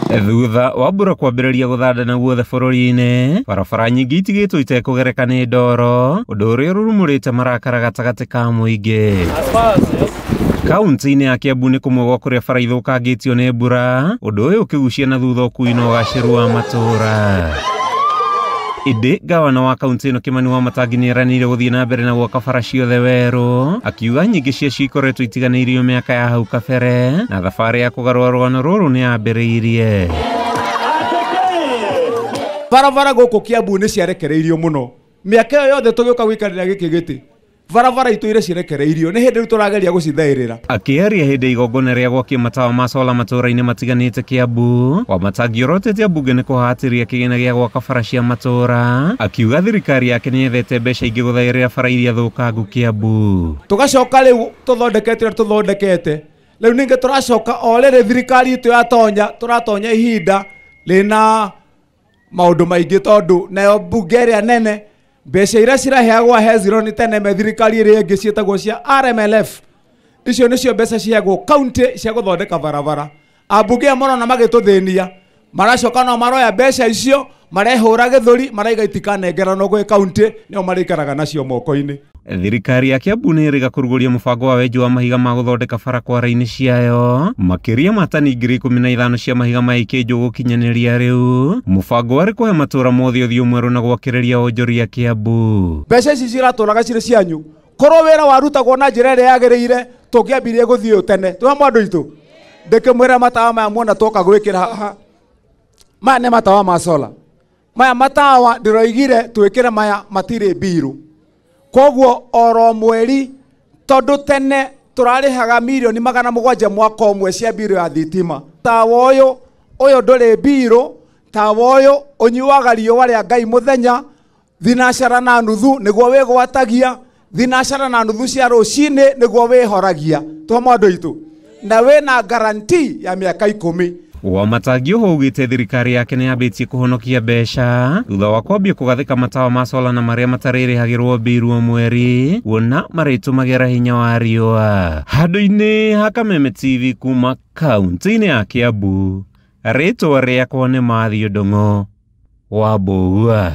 Thutha wa mbura kwambĩrĩria gũthanda guothe bũrũri-inĩ, barabara nyingĩ itigĩtwo itekũgereka nĩ ndoro, ũndũ ũrĩa ũrurumũrĩte marakara gatagatĩ ka mũingĩ. Kaunti-inĩ ya Kiambu nĩ kũmwe gwa kũrĩa bara ithũkangĩtio nĩ mbura, ũndũ ũyũ ũkĩgucia na thutha ũkui na ũgacĩru wa matũũra. Ĩndĩ gavana wa kaunti ĩno Kimani Wamatangi nĩeranĩire gũthiĩ na mbere na gwaka bara ciothe werũ, akiuga nyingĩ ciacio ikoretwo itiganĩirio mĩaka ya hau kabere na thabarĩ ya kũgarũra rũgano rũrũ nĩ yambĩrĩirie. Barabara gũkũ Kiambu nĩ ciarekereirio mũno mĩaka ĩyo yothe tũgĩũka gũikarĩra gĩkĩ gĩtĩ, barabara itũire cirekereirio, nĩ hĩndĩ rĩu tũrageria gũcithaĩrĩra. Akĩaria hĩndĩ igongona rĩa gwakia matawa ma sola matũũra-inĩ matiganĩte Kiambu, Wamatangi orotete ambunge nĩ kũhatĩrĩria kĩgĩna gĩa gwaka bara cia matũũra, akiuga thirikari yake nĩyethete mbeca ingĩ gũthaĩrĩra bara iria thũkangu Kiambu. Tũgacoka rĩu tũthondekete ũrĩa tũthondekete, rĩu ningĩ tũracoka o rĩrĩ thirikari itũ yatonya, tũratonya ihinda rĩna maũndũ maingĩ tondũ nayo mbunge ĩrĩa nene mbeca iria ciraheagwo Hezron tene me thirikari ĩrĩa ĩngĩ ciĩtagwo cia RMLF, icio nĩcio mbeca ciheagwo kaunti cia gũthondeka barabara. Ambunge aya marona magĩtũthĩnia, maracoka no maroya mbeca icio marehũra gĩthũri, maraiga itikanengeranwo gwĩ kaunti, nĩo marĩikaraga nacio moko-inĩ. Thirikari ya Kiambu nĩ ĩrĩga kũrugũria mũbango wa wenji wa mahiga ma gũthondeka bara kwara-inĩ ciayo, makĩria ma tani 15,000 cia mahiga ma ikĩnjũ gũkinyanĩria rĩu. Mũbango warĩ kũhe matũũra mothe ũthiũ mwerũ na gwakĩrĩria wonjoria Kiambu. Mbeca ici ciratũraga cirĩ cianyu, korwo wĩra warutagwo na njĩra ĩrĩa yagĩrĩire tũngĩambirie gũthiĩ ũũ tene. Twĩ hamwe andũ aitũ, ndĩkĩmwĩra matawa maya muona twoka gwĩkĩra haha, maya nĩ matawa ma sola. Maya matawa ndĩroigire twĩkĩre maya matirĩ mbirũ, koguo oro mweri tondũ tene tũrarĩhaga mirioni 700 mwaka ũmwe cia mbirũ ya thitima. Tawa ũyũ ũyũ ndũrĩ mbirũ, tawa ũyũ ũnyuaga riũa rĩa Ngai mũthenya 4:30 nĩguo wĩgwatagia, 4:30 cia rũcinĩ nĩguo wĩhoragia. Twamwe andũ aitũ, na wĩna guarantee ya mĩaka 10. Wamatangi oho augĩte thirikari yake nĩ yambĩtie kũhonokia mbeca thutha wa kwambia kũgathĩka matawa ma sola na marĩa matarĩrĩhagĩrwo mbirũ o mweri, kuona marĩtũmagĩra hinya wa riũa. Handũ-inĩ ha Kameme TV kuma kaunti-inĩ ya Kiambu, rĩtwa rĩakwa nĩ Matthew Ndung'u wa Mbũgua.